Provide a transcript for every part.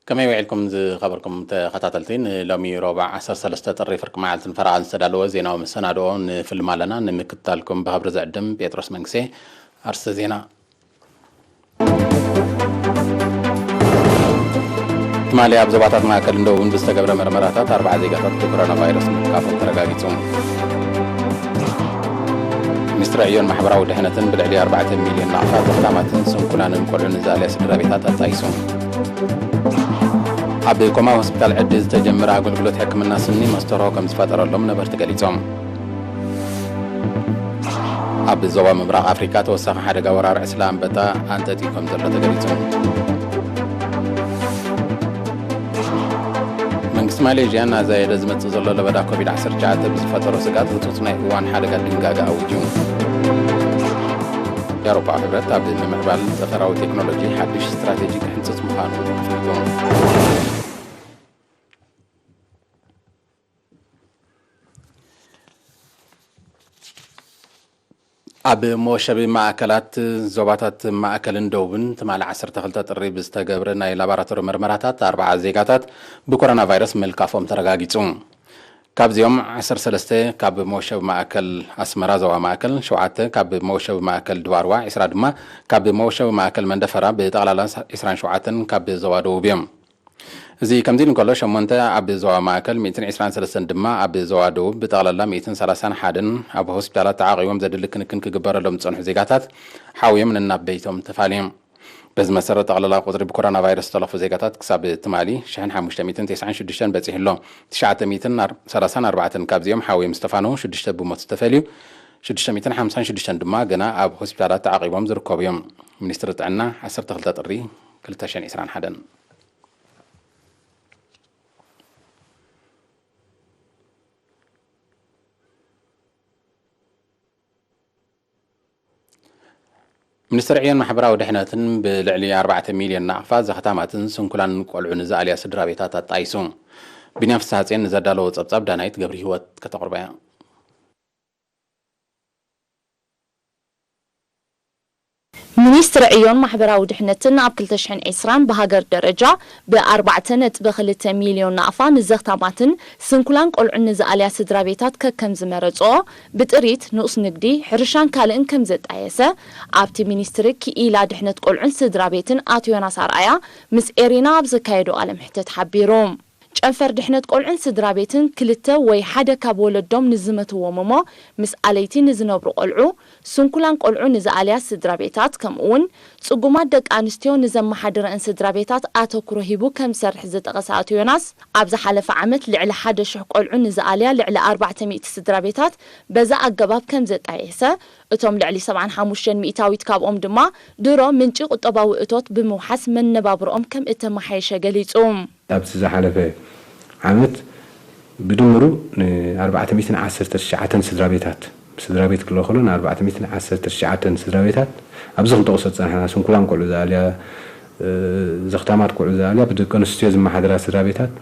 ከመይ ውዒልኩም ዝኸበርኩም ተኸታተልቲ? ንሎሚ ሮባዕ ዓሰርተ ሰለስተ ጥሪ ፍርቂ መዓልትን ፈረቓን ዝተዳለወ ዜናዊ መሰናድኦ ንፍልም ኣለና። ንምክትታልኩም ብኽብሪ ዝዕድም ጴጥሮስ መንግሴ። ኣርስተ ዜና። ትማሊ ኣብ ዞባታት ማእከልን ደቡብን ብዝተገብረ መርመራታት ኣርባዓ ዜጋታት ብኮሮና ቫይረስ ምልካፎም ተረጋጊጹ። ሚኒስትሪ ዕዮን ማሕበራዊ ድሕነትን ብልዕሊ ኣርባዕተ ሚልዮን ናቕፋ ዘኽታማትን ስንኩላንን ቆልዑ ንዝኣልያ ስድራ ቤታት ኣጣይሱ። ኣብ ኮማ ሆስፒታል ዕዲ ዝተጀመረ ኣገልግሎት ሕክምና ስኒ መስተርሆ ከም ዝፈጠረሎም ነበርቲ ገሊጾም። ኣብ ዞባ ምብራቕ ኣፍሪካ ተወሳኺ ሓደጋ ወራር ዕስለ ኣንበጣ ኣንጠጢ ከም ዘሎ ተገሊጹ። መንግስቲ ማሌዥያ እናዛየደ ዝመጽእ ዘሎ ለበዳ ኮቪድ ዓሰርተ ትሽዓተ ብዝፈጠሮ ስግኣት ህጹጽ ናይ እዋን ሓደጋ ድንጋገ ኣዊጁ። የኣውሮፓ ሕብረት ኣብ ምምዕባል ጠፈራዊ ቴክኖሎጂ ሓድሽ ስትራቴጂ ክሕንጽጽ ምዃኑ ኣፍሊጡ። ኣብ መወሸቢ ማእከላት ዞባታት ማእከልን ደቡብን ትማሊ ዓሰርተ ክልተ ጥሪ ብዝተገብረ ናይ ላቦራቶሪ መርመራታት ኣርባዓ ዜጋታት ብኮሮና ቫይረስ ምልካፎም ተረጋጊጹ። ካብዚኦም ዓሰርተ ሰለስተ ካብ መወሸቢ ማእከል ኣስመራ ዞባ ማእከል፣ ሸውዓተ ካብ መወሸቢ ማእከል ድባርዋ፣ ዕስራ ድማ ካብ መወሸቢ ማእከል መንደፈራ፣ ብጠቕላላ ዕስራን ሸውዓተን ካብ ዞባ ደቡብ እዮም። እዚ ከምዚ ኢሉ እንከሎ፣ ሸሞንተ ኣብ ዞባ ማእከል፣ ሚእትን ዕስራን ሰለስተን ድማ ኣብ ዞባ ደቡብ፣ ብጠቕላላ ሚእትን ሰላሳን ሓደን ኣብ ሆስፒታላት ተዓቒቦም ዘድሊ ክንክን ክግበረሎም ዝጸንሑ ዜጋታት ሓውዮም ነናብ ቤቶም ተፋልዮም። በዚ መሰረት፣ ጠቕላላ ቁጽሪ ብኮሮና ቫይረስ ዝተለኽፉ ዜጋታት ክሳብ ትማሊ ሽሕን ሓሙሽተ ሚእትን ተስዓን ሽዱሽተን በጺሑ ኣሎ። ትሽዓተ ሚእትን ሰላሳን ኣርባዕተን ካብዚኦም ሓውዮም ዝተፋነዉ፣ ሽዱሽተ ብሞት ዝተፈልዩ፣ ሽዱሽተ ሚእትን ሓምሳን ሽዱሽተን ድማ ገና ኣብ ሆስፒታላት ተዓቒቦም ዝርከቡ እዮም። ሚኒስትሪ ጥዕና፣ ዓሰርተ ክልተ ጥሪ ክልተ ሽሕን ዕስራን ሓደን። ሚኒስትሪ ዕዮን ማሕበራዊ ድሕነትን ብልዕሊ ኣርባዕተ ሚልዮን ናቕፋ ዘኽታማትን ስንኩላን ቆልዑ ንዝኣልያ ስድራ ቤታት ኣጣይሱ። ቢንያም ፍስሃጽዮን ንዘዳለዎ ጸብጻብ ዳናይት ገብረ ህይወት ከተቕርቦ እያ። ሚኒስትሪ ዕዮን ማሕበራዊ ድሕነትን ኣብ ክልተ ሽሕን ዕስራን ብሃገር ደረጃ ብኣርባዕተ ነጥቢ ክልተ ሚልዮን ናቕፋ ንዘኽታማትን ስንኩላን ቆልዑን ንዝኣልያ ስድራ ቤታት ከከም ዝመረጽኦ ብጥሪት፣ ንኡስ ንግዲ፣ ሕርሻን ካልእን ከም ዘጣየሰ ኣብቲ ሚኒስትሪ ክኢላ ድሕነት ቆልዑን ስድራ ቤትን ኣቶ ዮናስ ኣርኣያ ምስ ኤሪና ኣብ ዘካየዶ ቃለ መሕትት ሓቢሩ። ጨንፈር ድሕነት ቆልዑን ስድራ ቤትን ክልተ ወይ ሓደ ካብ ወለዶም ንዝመትዎም እሞ ምስ ኣለይቲ ንዝነብሩ ቆልዑ፣ ስንኩላን ቆልዑ ንዝኣልያ ስድራ ቤታት፣ ከምኡውን ጽጉማት ደቂ ኣንስትዮ ንዘመሓድረአን ስድራ ቤታት ኣተኩሮ ሂቡ ከም ዝሰርሕ ዝጠቐሰ ኣቶ ዮናስ፣ ኣብ ዝሓለፈ ዓመት ልዕሊ ሓደ ሽሕ ቆልዑ ንዝኣልያ ልዕሊ ኣርባዕተ ሚእቲ ስድራ ቤታት በዚ ኣገባብ ከም ዘጣየሰ፣ እቶም ልዕሊ ሰብዓን ሓሙሽተን ሚእታዊት ካብኦም ድማ ድሮ ምንጪ ቁጠባዊ እቶት ብምውሓስ መነባብርኦም ከም እተመሓየሸ ገሊጹ። ኣብቲ ዝሓለፈ ዓመት ብድምሩ ን ኣርባዕተ ሚእትን ዓሰርተ ትሽዓተን ስድራ ቤታት፣ ስድራ ቤት ክልኦ ከሎ ን ኣርባዕተ ሚእትን ዓሰርተ ትሽዓተን ስድራ ቤታት፣ ኣብዚ ክንጠቕሶ ዝጸናሕና ስንኩላን ቆልዑ ዝኣልያ፣ እ፣ ዘኽታማት ቆልዑ ዝኣልያ፣ ብደቂ ኣንስትዮ ዝመሓደራ ስድራ ቤታት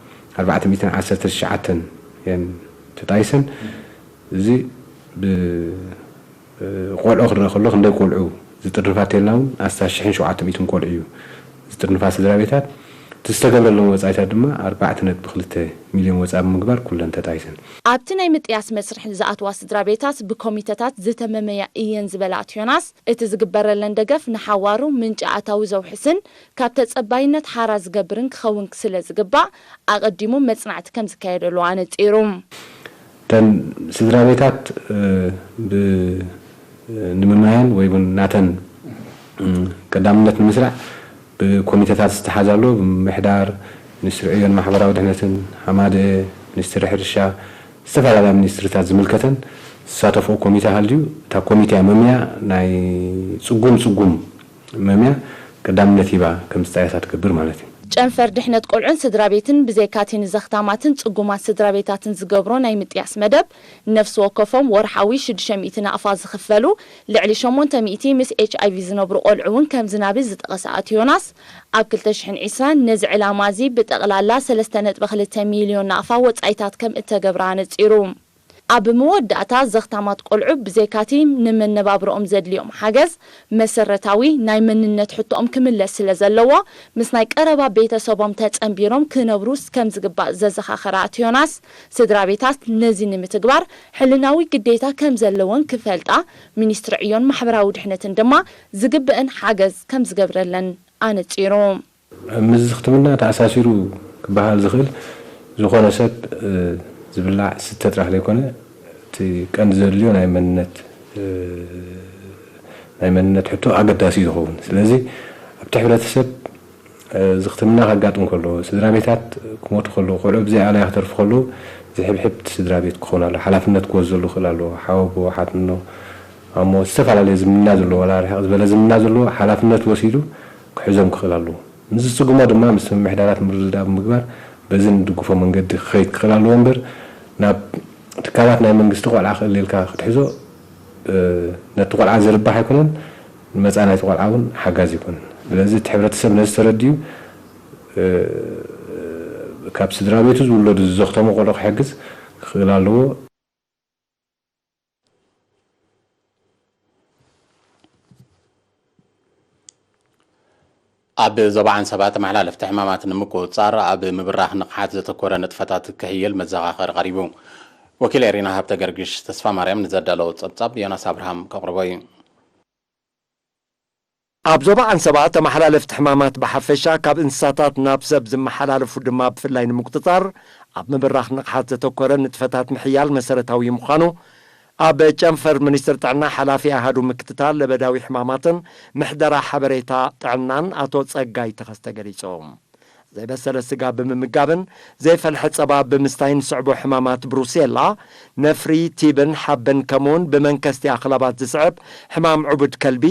ኣርባዕተ ሚእትን ዓሰርተ ትሽዓተን እየን ተጣይሰን። እዚ ብ-፣ ቆልዑ ክረአ ከሎ ክንደይ ቆልዑ ዝጥርንፋ ተልና እውን ኣስታት ሽሕን ሸውዓተ ሚእትን ቆልዑ እዩ ዝጥርንፋ ስድራ ቤታት። እቲ ዝተገብረሎም ወጻኢታት ድማ ኣርባዕተ ነጥቢ ክልተ ሚልዮን ወጻኢ ብምግባር ኩለን ተጣይሰን። ኣብቲ ናይ ምጥያስ መስርሕ ዝኣትዋ ስድራ ቤታት ብኮሚተታት ዝተመመያ እየን ዝበላ ኣቶ ዮናስ፣ እቲ ዝግበረለን ደገፍ ንሓዋሩ ምንጪ ኣታዊ ዘውሕስን ካብ ተጸባይነት ሓራ ዝገብርን ክኸውን ስለ ዝግባእ ኣቐዲሙ መጽናዕቲ ከም ዝካየደሉ ኣነጺሩ። እተን ስድራ ቤታት፣ እ፣ ብ-፣ ንምምናየን ወይ እውን ናተን፣ እ፣ ቀዳምነት ንምስራዕ ብኮሚተታት ዝተሓዝ ኣሎ። ብምምሕዳር፣ ሚኒስትሪ ዕዮን ማሕበራዊ ድሕነትን፣ ሃማደኤ፣ ሚኒስትሪ ሕርሻ፣ ዝተፈላለያ ሚኒስትሪታት ዝምልከተን ዝሳተፍኦ ኮሚተ ሃልዩ፣ እታ ኮሚተ እያ መምያ ናይ ጽጉም ጽጉም መምያ ቀዳምነት ሂባ ከም ዝጣየሳ ትገብር ማለት እዩ። ጨንፈር ድሕነት ቆልዑን ስድራ ቤትን ብዘይካቲ ንዘኽታማትን ጽጉማት ስድራ ቤታትን ዝገብሮ ናይ ምጥያስ መደብ፣ ነፍሲ ወከፎም ወርሓዊ ሽዱሽተ ሚእቲ ናቕፋ ዝኽፈሉ ልዕሊ ሸሞንተ ሚእቲ ምስ ኤች ኣይ ቪ ዝነብሩ ቆልዑ እውን ከም ዝናቢ ዝጠቐሰ ኣቶ ዮናስ፣ ኣብ ክልተ ሽሕን ዕስራን ነዚ ዕላማ እዚ ብጠቕላላ ሰለስተ ነጥቢ ክልተ ሚልዮን ናቕፋ ወጻኢታት ከም እተገብረ ኣነጺሩ። ኣብ መወዳእታ፣ ዘኽታማት ቆልዑ ብዘይካቲ ንመነባብሮኦም ዘድልዮም ሓገዝ፣ መሰረታዊ ናይ መንነት ሕቶኦም ክምለስ ስለ ዘለዎ፣ ምስ ናይ ቀረባ ቤተሰቦም ተጸንቢሮም ክነብሩ ከም ዝግባእ ዘዘኻኸራ ኣቶ ዮናስ፣ ስድራ ቤታት ነዚ ንምትግባር ሕልናዊ ግዴታ ከም ዘለወን ክፈልጣ፣ ሚኒስትሪ ዕዮን ማሕበራዊ ድሕነትን ድማ ዝግብእን ሓገዝ ከም ዝገብረለን ኣነጺሩ። ምስ ዝኽትምና ተኣሳሲሩ ክበሃል ዝኽእል፣ ዝኾነ ሰብ ዝብላዕ ዝስተ ጥራሕ ዘይኮነ፣ እቲ ቀንዲ ዘድልዮ ናይ መንነት ናይ መንነት ሕቶ ኣገዳሲ እዩ ዝኸውን። ስለዚ ኣብቲ ሕብረተሰብ ዝኽትምና ከጋጥም ከሎ፣ ስድራ ቤታት ክሞቱ ከለዉ፣ ቆልዑ ብዘይ ኣላያ ክተርፉ ከለዉ፣ ዝሕብሕብ እቲ ስድራ ቤት ክኸውን ኣለዎ። ሓላፍነት ክወስደሉ ክኽእል ኣለዎ። ሓወቦ፣ ሓትኖ፣ ኣሞ፣ ዝተፈላለየ ዝምድና ዘለዎ፣ ዋላ ርሕቕ ዝበለ ዝምድና ዘለዎ ሓላፍነት ወሲዱ ክሕዞም ክኽእል ኣለዎ። ምስ ዝጽግሞ ድማ ምስ ምምሕዳራት ምርድዳእ ብምግባር በዚ ንድግፎ መንገዲ ክኸይድ ክኽእል ኣለዎ እምበር፣ ናብ ትካላት ናይ መንግስቲ ቆልዓ ክእለ ኢልካ ክትሕዞ ነቲ ቆልዓ ዝርባሕ ኣይኮነን፣ ንመጻኢ ናይቲ ቆልዓ እውን ሓጋዚ ኣይኮነን። ስለዚ እቲ ሕብረተሰብ ነዚ ተረዲኡ ካብ ስድራ ቤቱ ዝውለዱ ዝዘኽተሙ ቆልዑ ክሕግዝ ክኽእል ኣለዎ። ኣብ ዞባ ዓንሰባ ተመሓላለፍቲ ሕማማት ንምቁፅፃር ኣብ ምብራኽ ንቕሓት ዘተኮረ ንጥፈታት ክሕየል መዘኻኸሪ ቀሪቡ። ወኪል ኤሪና ሃብተ ገርግሽ ተስፋ ማርያም ንዘዳለዎ ፀብፃብ ዮናስ ኣብርሃም ከቕርቦ እዩ። ኣብ ዞባ ዓንሰባ ተመሓላለፍቲ ሕማማት ብሓፈሻ ካብ እንስሳታት ናብ ሰብ ዝመሓላለፉ ድማ ብፍላይ ንምቁፅፃር ኣብ ምብራኽ ንቕሓት ዘተኮረ ንጥፈታት ምሕያል መሰረታዊ ምዃኑ ኣብ ጨንፈር ሚኒስትር ጥዕና ሓላፊ ኣሃዱ ምክትታል ለበዳዊ ሕማማትን ምሕደራ ሓበሬታ ጥዕናን ኣቶ ፀጋይ ተኸስተ ገሊፆም። ዘይበሰለ ስጋ ብምምጋብን ዘይፈልሐ ፀባ ብምስታይን ዝስዕቦ ሕማማት ብሩሴላ፣ ነፍሪ፣ ቲብን ሓበን ከምኡውን ብመንከስቲ ኣኽላባት ዝስዕብ ሕማም ዕቡድ ከልቢ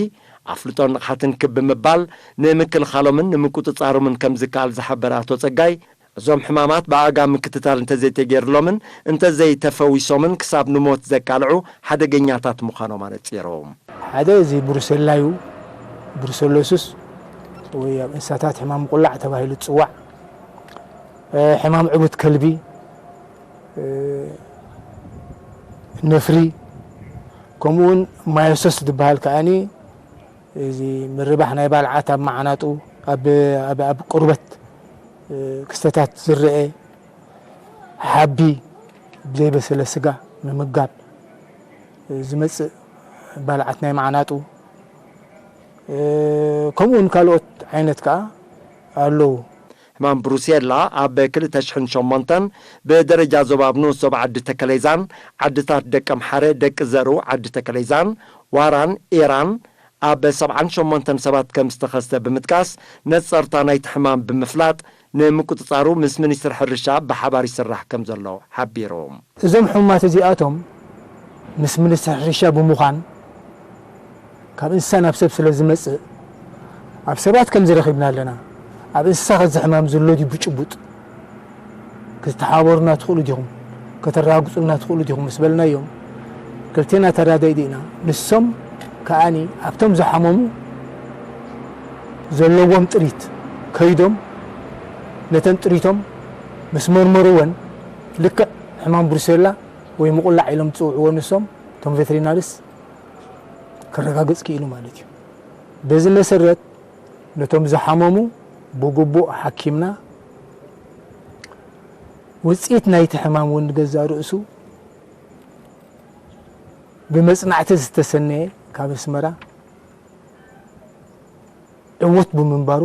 ኣፍልጦን ንቕሓትን ክብ ብምባል ንምክልኻሎምን ንምቁፅፃሮምን ከም ዝከኣል ዝሓበረ ኣቶ ፀጋይ፣ እዞም ሕማማት ብኣጋ ምክትታል እንተዘይተገይርሎምን እንተዘይተፈዊሶምን ክሳብ ንሞት ዘቃልዑ ሓደገኛታት ምዃኖም ኣነፂሮም። ሓደ እዚ ብሩሴላ እዩ። ብሩሰሎስስ ወይ ኣብ እንስሳታት ሕማም ምቁላዕ ተባሂሉ ዝፅዋዕ ሕማም ዕቡት ከልቢ፣ ነፍሪ፣ ከምኡ እውን ማዮሶስ ዝበሃል ከኣኒ እዚ ምርባሕ ናይ ባልዓት ኣብ መዓናጡ ኣብ ኣብ ኣብ ቁርበት ክስተታት ዝረአ ሓቢ ብዘይበሰለ ስጋ ምምጋብ ዝመፅእ ባልዓት ናይ መዓናጡ ከምኡ እውን ካልኦት ዓይነት ከዓ ኣለዉ። ሕማም ብሩሴላ ኣብ ክልተ ሽሕን ሸሞንተን ብደረጃ ዞባ ኣብ ንኡስ ዞባ ዓዲ ተከሌዛን ዓድታት ደቀምሓረ ደቂ ዘርኡ ዓዲ ተከሌዛን ዋራን ኤራን ኣብ ሰብዓን ሸሞንተን ሰባት ከም ዝተኸስተ ብምጥቃስ ነፀርታ ናይቲ ሕማም ብምፍላጥ ንምቁፅፃሩ ምስ ሚኒስትሪ ሕርሻ ብሓባር ይስራሕ ከም ዘሎ ሓቢሩ። እዞም ሕሙማት እዚኣቶም ምስ ሚኒስትሪ ሕርሻ ብምዃን ካብ እንስሳ ናብ ሰብ ስለ ዝመጽእ ኣብ ሰባት ከምዚ ረኺብና ኣለና። ኣብ እንስሳ ከዚ ሕማም ዘሎ ድዩ ብጭቡጥ ክትተሓባበሩና ትኽእሉ ዲኹም? ከተረጋግጹልና ትኽእሉ ዲኹም? ምስ በልናዮም ክልቴና ተራዳኢ ዲና ንሶም ከኣኒ ኣብቶም ዝሓመሙ ዘለዎም ጥሪት ከይዶም ነተን ጥሪቶም ምስ መርመርወን ልክዕ ሕማም ብሩሴላ ወይ ምቑላዕ ኢሎም ዝፅውዕዎ ንሶም እቶም ቬተሪናሪስ ክረጋገፅ ክኢሉ ማለት እዩ። በዚ መሰረት ነቶም ዝሓመሙ ብግቡእ ሓኪምና ውፅኢት ናይቲ ሕማም እውን ንገዛእ ርእሱ ብመፅናዕቲ ዝተሰነየ ካብ ኣስመራ ዕዉት ብምንባሩ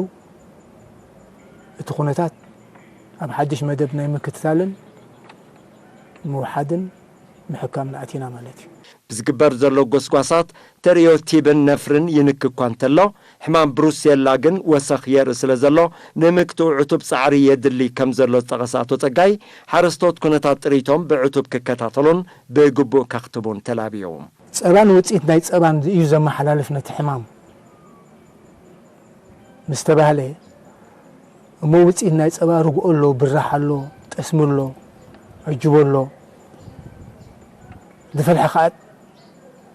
እቲ ኩነታት ኣብ ሓድሽ መደብ ናይ ምክትታልን ምውሓድን ምሕካምን ኣቲና ማለት እዩ። ብዝግበር ዘሎ ጎስጓሳት ተርእዮ ቲብን ነፍርን ይንኪ እኳ እንተሎ፣ ሕማም ብሩሴላ ግን ወሰኽ የርኢ ስለ ዘሎ ንምክትኡ ዕቱብ ፃዕሪ የድሊ ከም ዘሎ ዝጠቐሰ ኣቶ ፀጋይ፣ ሓረስቶት ኩነታት ጥሪቶም ብዕቱብ ክከታተሉን ብግቡእ ከኽትቡን ተላብዩ። ጸባን ውጽኢት ናይ ጸባን እዩ ዘመሓላልፍ ነቲ ሕማም ምስ ተባህለ እሞ ውጽኢት ናይ ጸባ ርግኦ ኣሎ፣ ብራሕ ኣሎ፣ ጠስሚ ኣሎ፣ ኣጅቦ ኣሎ፣ ዝፈልሐ ከኣ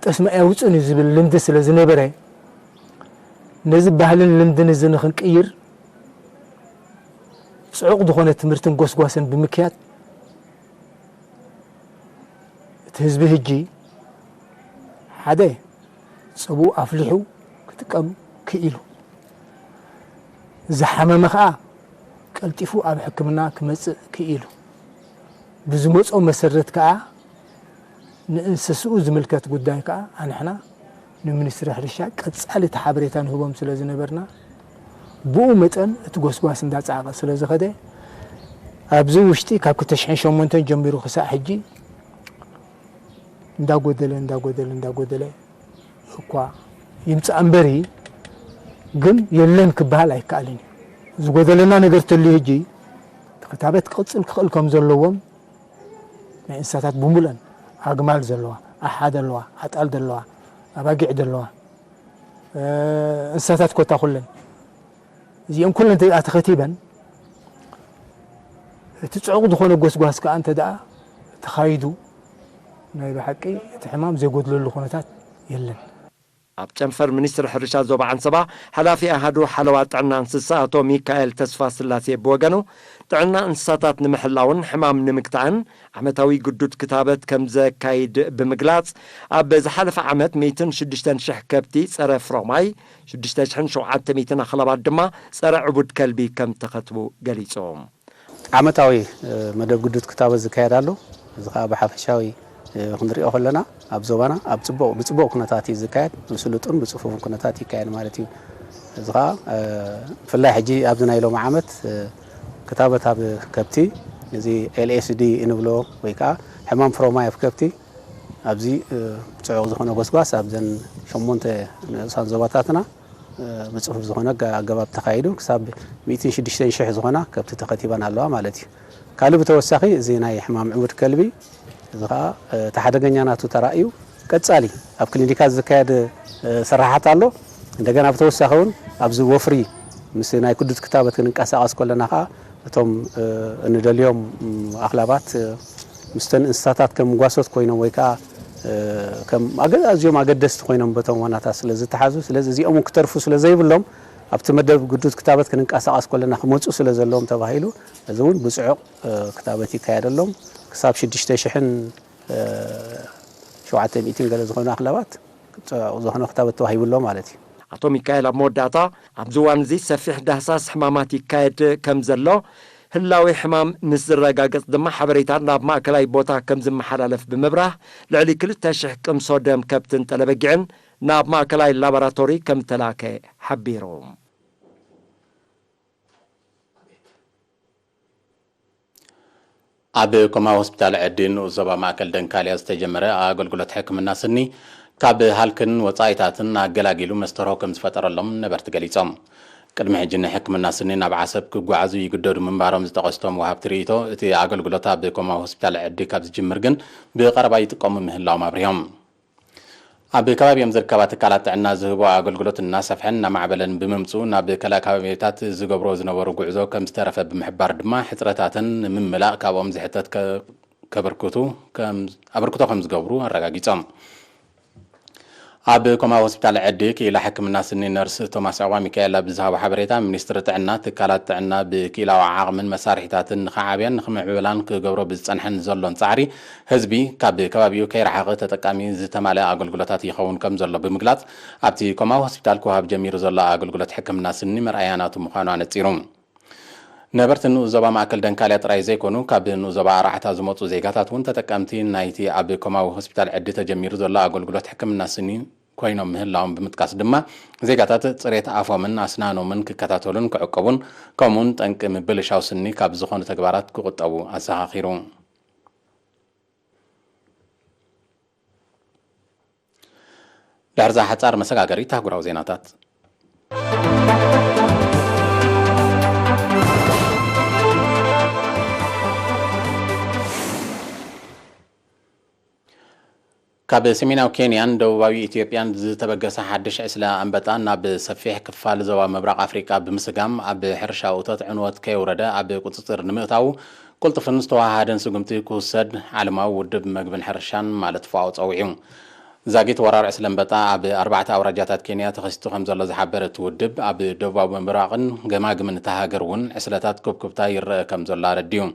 ጠስሚ ኣየውጽእን እዩ ዝብል ልምዲ ስለ ዝነበረ ነዚ ባህልን ልምድን እዚ ንኽንቅይር ጽዑቕ ዝኾነ ትምህርትን ጎስጓስን ብምክያድ እቲ ህዝቢ ሕጂ ሓደ ጽቡቕ ኣፍሊሑ ክጥቀም ክኢሉ፣ ዝሓመመ ኸኣ ቀልጢፉ ኣብ ሕክምና ክመጽእ ክኢሉ፣ ብዝመጾ መሰረት ከኣ ንእንስስኡ ዝምልከት ጉዳይ ከኣ ኣንሕና ንሚኒስትሪ ሕርሻ ቀጻሊ እቲ ሓበሬታ ንህቦም ስለ ዝነበርና፣ ብኡ መጠን እቲ ጎስጓስ እንዳጻዕቐ ስለ ዝኸደ፣ ኣብዚ ውሽጢ ካብ ክልተ ሽሕን ሸሞንተን ጀሚሩ ክሳዕ ሕጂ እንዳጎደለ፣ እንዳጎደለ፣ እንዳጎደለ እኳ ይምጻእ እምበሪ፣ ግን የለን ክበሃል ኣይከኣልን እዩ። ዝጎደለና ነገር ተልዩ ሕጂ፣ እቲ ክታበት ክቕጽል ክኽእል ከም ዘለዎም ናይ እንስሳታት ብሙሉአን፣ ኣግማል ዘለዋ፣ ኣሓ ዘለዋ፣ ኣጣል ዘለዋ፣ ኣባጊዕ ዘለዋ፣ እ፣ እንስሳታት ኮታ ኩለን፣ እዚኦም ኩለን እንተ ደኣ ተኸቲበን፣ እቲ ጽዑቕ ዝኾነ ጎስጓስ ከኣ እንተ ደኣ ተኻይዱ፣ ናይ ብሓቂ እቲ ሕማም ዘይጎድለሉ ኩነታት የለን። ኣብ ጨንፈር ሚኒስትሪ ሕርሻ ዞባ ዓንሰባ ሓላፊ ኣሃዱ ሓለዋ ጥዕና እንስሳ ኣቶ ሚካኤል ተስፋ ስላሴ ብወገኑ፣ ጥዕና እንስሳታት ንምሕላውን ሕማም ንምግታእን ዓመታዊ ግዱድ ክታበት ከም ዘካይድ ብምግላጽ፣ ኣብ ዝሓለፈ ዓመት ሚእትን ሽዱሽተን ሽሕ ከብቲ ጸረ ፍሮማይ፣ ሽዱሽተ ሽሕን ሸውዓተ ሚእትን ኣኽላባት ድማ ጸረ ዕቡድ ከልቢ ከም ተኸትቡ ገሊጹ። ዓመታዊ፣ እ፣ መደብ ግዱድ ክታበት ዝካየድ ኣሎ። እዚ ኸኣ ብሓፈሻዊ፣ እ፣ ክንሪኦ ከለና ኣብ ዞባና ኣብ ጽቡቕ፣ ብጽቡቕ ኩነታት እዩ ዝካየድ። ብስሉጥን ብጽፉፍን ኩነታት ይካየድ ማለት እዩ። እዚ ኸኣ፣ እ፣ ብፍላይ ሕጂ ኣብዚ ናይ ሎሚ ዓመት፣ እ፣ ክታበት ኣብ ከብቲ፣ እዚ ኤል ኤስ ዲ እንብሎ ወይ ከኣ ሕማም ፍሮማይ ኣብ ከብቲ ኣብዚ፣ እ፣ ጽዑቕ ዝኾነ ጎስጓስ ኣብዘን ሸሞንተ ንኡሳን ዞባታትና፣ እ፣ ብጽፉፍ ዝኾነ ኣገ-፣ ኣገባብ ተኻይዱ ክሳብ ሚእትን ሽዱሽተን ሽሕ ዝኾና ከብቲ ተኸቲበን ኣለዋ ማለት እዩ። ካልእ ብተወሳኺ እዚ ናይ ሕማም ዕቡድ ከልቢ እዚ ኸኣ፣ እ፣ እቲ ሓደገኛ ናቱ ተራእዩ ቀጻሊ ኣብ ክሊኒካት ዝካየድ፣ እ፣ ስራሓት ኣሎ። እንደገና ብተወሳኺ እውን ኣብዚ ወፍሪ ምስ ናይ ግዱድ ክታበት ክንንቀሳቐስ ከለና ኸኣ እቶም፣ እ፣ እንደልዮም፣ ም፣ ኣኽላባት፣ እ፣ ምስተን እንስሳታት ከም ጓሶት ኮይኖም ወይ ከኣ፣ እ፣ ከም ኣገ-፣ ኣዝዮም ኣገደስቲ ኮይኖም በቶም ዋናታት ስለ ዝተሓዙ፣ ስለዚ እዚኦም እውን ክተርፉ ስለ ዘይብሎም ኣብቲ መደብ ግዱድ ክታበት ክንንቀሳቐስ ከለና ክመጹ ስለ ዘለዎም ተባሂሉ፣ እዚ እውን ብጽዑቕ፣ እ፣ ክታበት ይካየደሎም። ክሳብ ሽዱሽተ ሽሕን፣ እ፣ ሸውዓተ ሚእትን ገለ ዝኾኑ ኣኽላባት ጽዑቕ ዝኾነ ክታበት ተዋሂቡ ኣሎ ማለት እዩ። ኣቶ ሚካኤል ኣብ መወዳእታ፣ ኣብዚ እዋን እዚ ሰፊሕ ዳህሳስ ሕማማት ይካየድ ከም ዘሎ፣ ህላዌ ሕማም ምስ ዝረጋገጽ ድማ ሓበሬታ ናብ ማእከላይ ቦታ ከም ዝመሓላለፍ ብምብራህ፣ ልዕሊ ክልተ ሽሕ ቅምሶ ደም ከብትን ጠለበጊዕን ናብ ማእከላይ ላቦራቶሪ ከም ዝተላከ ሓቢሩ። ኣብ ኮማዊ ሆስፒታል ዕዲ ንኡስ ዞባ ማእከል ደንካልያ ዝተጀመረ ኣገልግሎት ሕክምና ስኒ ካብ ሃልክን ወጻኢታትን ኣገላጊሉ መስተርሆ ከም ዝፈጠረሎም ነበርቲ ገሊጾም። ቅድሚ ሕጂ ንሕክምና ስኒ ናብ ዓሰብ ክጓዓዙ ይግደዱ ምንባሮም ዝጠቐሱ እቶም ወሃብቲ ርእይቶ፣ እቲ ኣገልግሎት ኣብ ኮማዊ ሆስፒታል ዕዲ ካብ ዝጅምር ግን ብቐረባ ይጥቀሙ ምህላዎም ኣብሪሆም። ኣብ ከባቢኦም ዝርከባ ትካላት ጥዕና ዝህቦ ኣገልግሎት እናሰፍሐን እናማዕበለን ብምምፅኡ ናብ ካልእ ከባቢታት ዝገብርዎ ዝነበሩ ጉዕዞ ከም ዝተረፈ ብምሕባር ድማ ሕፅረታተን ንምምላእ ካብኦም ዝሕተት ከ-፣ ከበርክቱ ከም፣ ኣበርክቶ ከም ዝገብሩ ኣረጋጊፆም። ኣብ ኮማዊ ሆስፒታል ዕዲ ክኢላ ሕክምና ስኒ ነርስ ቶማስ ዑቕባሚካኤል ኣብ ዝሃቦ ሓበሬታ፣ ሚኒስትሪ ጥዕና ትካላት ጥዕና ብክኢላዊ ዓቕምን መሳርሒታትን ንኽዓብያን ንኽምዕብላን ክገብሮ ብዝፀንሐን ዘሎን ፃዕሪ ህዝቢ ካብ ከባቢኡ ከይረሓቐ ተጠቃሚ ዝተማልአ ኣገልግሎታት ይኸውን ከም ዘሎ ብምግላጽ፣ ኣብቲ ኮማዊ ሆስፒታል ክወሃብ ጀሚሩ ዘሎ ኣገልግሎት ሕክምና ስኒ መርኣያ ናቱ ምዃኑ ኣነጺሩ። ነበርቲ ንኡስ ዞባ ማእከል ደንካልያ ጥራይ ዘይኮኑ፣ ካብ ንኡስ ዞባ ኣርዓሕታ ዝመጹ ዜጋታት እውን ተጠቀምቲ ናይቲ ኣብ ኮማዊ ሆስፒታል ዕዲ ተጀሚሩ ዘሎ ኣገልግሎት ሕክምና ስኒ ኮይኖም ምህላዎም ብምጥቃስ ድማ፣ ዜጋታት ጽሬት ኣፎምን ኣስናኖምን ክከታተሉን ክዕቀቡን፣ ከምኡውን ጠንቂ ምብልሻው ስኒ ካብ ዝኾኑ ተግባራት ክቑጠቡ ኣዘኻኺሩ። ድሕሪ እዛ ሓጻር መሰጋገሪት ኣህጉራዊ ዜናታት። ካብ ሰሜናዊ ኬንያን ደቡባዊ ኢትዮጵያን ዝተበገሰ ሓድሽ ዕስለ ኣንበጣ ናብ ሰፊሕ ክፋል ዞባ ምብራቕ ኣፍሪቃ ብምስጋም፣ ኣብ ሕርሻ እቶት ዕንወት ከየውረደ ኣብ ቁጽጽር ንምእታዉ፣ ቅልጡፍን ዝተወሃሃደን ስጉምቲ ክውሰድ ዓለማዊ ውድብ መግብን ሕርሻን ማለት ፋኦ ጸዊዑ። ዛጊት ወራር ዕስለ ኣንበጣ ኣብ ኣርባዕተ ኣውራጃታት ኬንያ ተኸሲቱ ከም ዘሎ ዝሓበረ እቲ ውድብ፣ ኣብ ደቡባዊ ምብራቕን ገማግምን እታ ሃገር እውን ዕስለታት ኩብኩብታ ይረአ ከም ዘሎ ኣረዲኡ።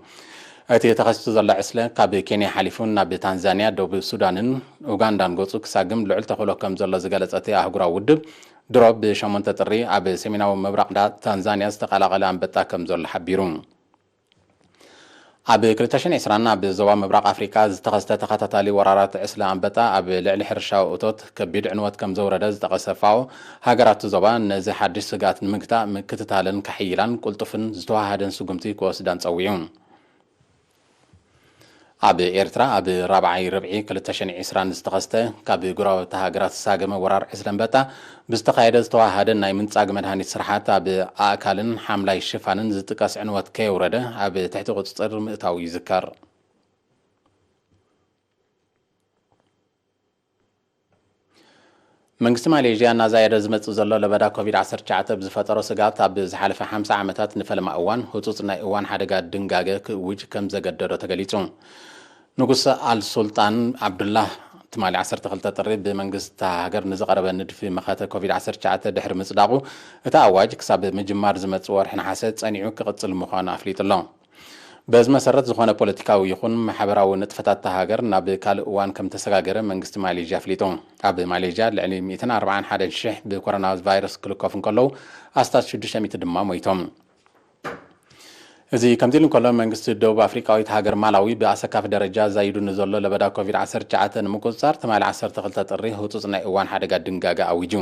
እቲ ተኸሲቱ ዘሎ ዕስለ ካብ ኬንያ ሓሊፉ ናብ ታንዛንያ፣ ደቡብ ሱዳንን ኡጋንዳን ገጹ ክሳግም ልዑል ተኽእሎ ከም ዘሎ ዝገለጸ እቲ ኣህጉራዊ ውድብ፣ ድሮ ብ8 ጥሪ ኣብ ሰሜናዊ ምብራቕ ዳ-፣ ታንዛንያ ዝተቐላቐለ ኣንበጣ ከም ዘሎ ሓቢሩ። ኣብ ክልተ ሽሕን ዕስራን ኣብ ዞባ ምብራቕ ኣፍሪቃ ዝተኸስተ ተኸታታሊ ወራራት ዕስለ ኣንበጣ ኣብ ልዕሊ ሕርሻዊ እቶት ከቢድ ዕንወት ከም ዘውረደ ዝጠቐሰ ፋኦ፣ ሃገራት ዞባ ነዚ ሓድሽ ስግኣት ንምግታእ ምክትታለን ከሕይላን ቅልጡፍን ዝተዋሃደን ስጉምቲ ክወስዳን ጸዊዑ። ኣብ ኤርትራ ኣብ ራብዓይ ርብዒ ክልተ ሽሕን ዕስራን ዝተኸስተ ካብ ጎረባብቲ ሃገራት ዝሳገመ ወራር ዕስለ ኣንበጣ ብዝተኻየደ ዝተዋሃደ ናይ ምንጻግ መድሃኒት ስርሓት ኣብ ኣእካልን ሓምላይ ሽፋንን ዝጥቀስ ዕንወት ከየውረደ ኣብ ትሕቲ ቁጽጽር ምእታው ይዝከር። መንግስቲ ማሌዥያ እናዛየደ ዝመጽእ ዘሎ ለበዳ ኮቪድ ዓሰርተ ትሽዓተ ብዝፈጠሮ ስግኣት ኣብ ዝሓለፈ ሓምሳ ዓመታት ንፈለማ እዋን ህጹጽ ናይ እዋን ሓደጋ ድንጋገ ክእውጅ ከም ዘገደዶ ተገሊጹ። ንጉስ ኣል ሱልጣን ዓብዱላህ ትማሊ ዓሰርተ ክልተ ጥሪ ብመንግስቲ እታ ሃገር ንዝቐረበ ንድፊ መኸተ ኮቪድ ዓሰርተ ትሽዓተ ድሕሪ ምጽዳቑ፣ እቲ ኣዋጅ ክሳብ ምጅማር ዝመጽእ ወርሒ ነሓሰ ጸኒዑ ክቕጽል ምዃኑ ኣፍሊጡ ኣሎ። በዚ መሰረት፣ ዝኾነ ፖለቲካዊ ይኹን ማሕበራዊ ንጥፈታት እታ ሃገር ናብ ካልእ እዋን ከም ተሰጋገረ መንግስቲ ማሌዥያ ኣፍሊጡ። ኣብ ማሌዥያ ልዕሊ ሚእትን ኣርባዓን ሓደን ሽሕ ብኮሮና ቫይረስ ክልከፉ እንከለዉ፣ ኣስታት ሽዱሽተ ሚእቲ ድማ ሞይቶም። እዚ ከምዚ ኢሉ እንከሎ፣ መንግስቲ ደቡብ ኣፍሪቃዊት ሃገር ማላዊ ብኣሰካፊ ደረጃ ዛይዱ ንዘሎ ለበዳ ኮቪድ ዓሰርተ ትሽዓተ ንምቁጽጻር ትማሊ ዓሰርተ ክልተ ጥሪ ህጹጽ ናይ እዋን ሓደጋ ድንጋገ ኣዊጁ።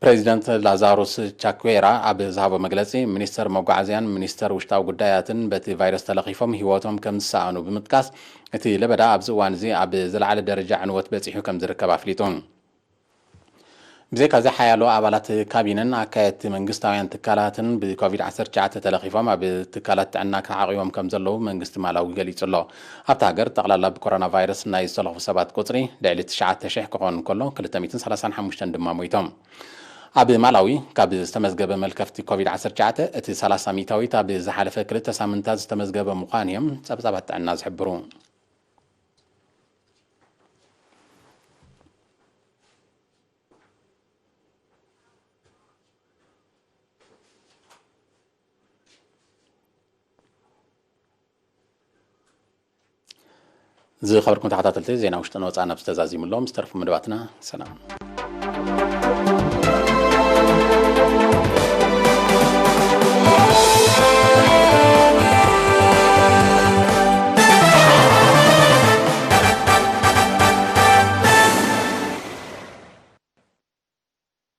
ፕሬዚደንት ላዛሩስ ቻኩዌራ ኣብ ዝሃቦ መግለጺ፣ ሚኒስተር መጓዓዝያን ሚኒስተር ውሽጣዊ ጉዳያትን በቲ ቫይረስ ተለኺፎም ህይወቶም ከም ዝሰኣኑ ብምጥቃስ፣ እቲ ለበዳ ኣብዚ እዋን እዚ ኣብ ዝለዓለ ደረጃ ዕንወት በጺሑ ከም ዝርከብ ኣፍሊጡ። ብዘይካዚ፣ ሓያሎ ኣባላት ካቢነን ኣካየድቲ መንግስታውያን ትካላትን ብኮቪድ ዓሰርተ ትሽዓተ ተለኺፎም ኣብ ትካላት ጥዕና ተዓቒቦም ከም ዘለዉ መንግስቲ ማላዊ ገሊጹ ኣሎ። ኣብታ ሃገር ጠቕላላ ብኮሮና ቫይረስ ናይ ዝተለኽፉ ሰባት ቁጽሪ ልዕሊ ትሽዓተ ሽሕ ክኾን እንከሎ፣ ክልተ ሚእትን ሰላሳን ሓሙሽተን ድማ ሞይቶም። ኣብ ማላዊ ካብ ዝተመዝገበ መልከፍቲ ኮቪድ ዓሰርተ ትሽዓተ እቲ ሰላሳ ሚእታዊት ኣብ ዝሓለፈ ክልተ ሳምንታት ዝተመዝገበ ምዃኑ እዮም ጸብጻባት ጥዕና ዝሕብሩ። ዝኸበርኩም ተኸታተልቲ፣ ዜና ውሽጥን ወጻእን ኣብ ዝተዛዚሙሎም ዝተረፉ መደባትና ሰላም።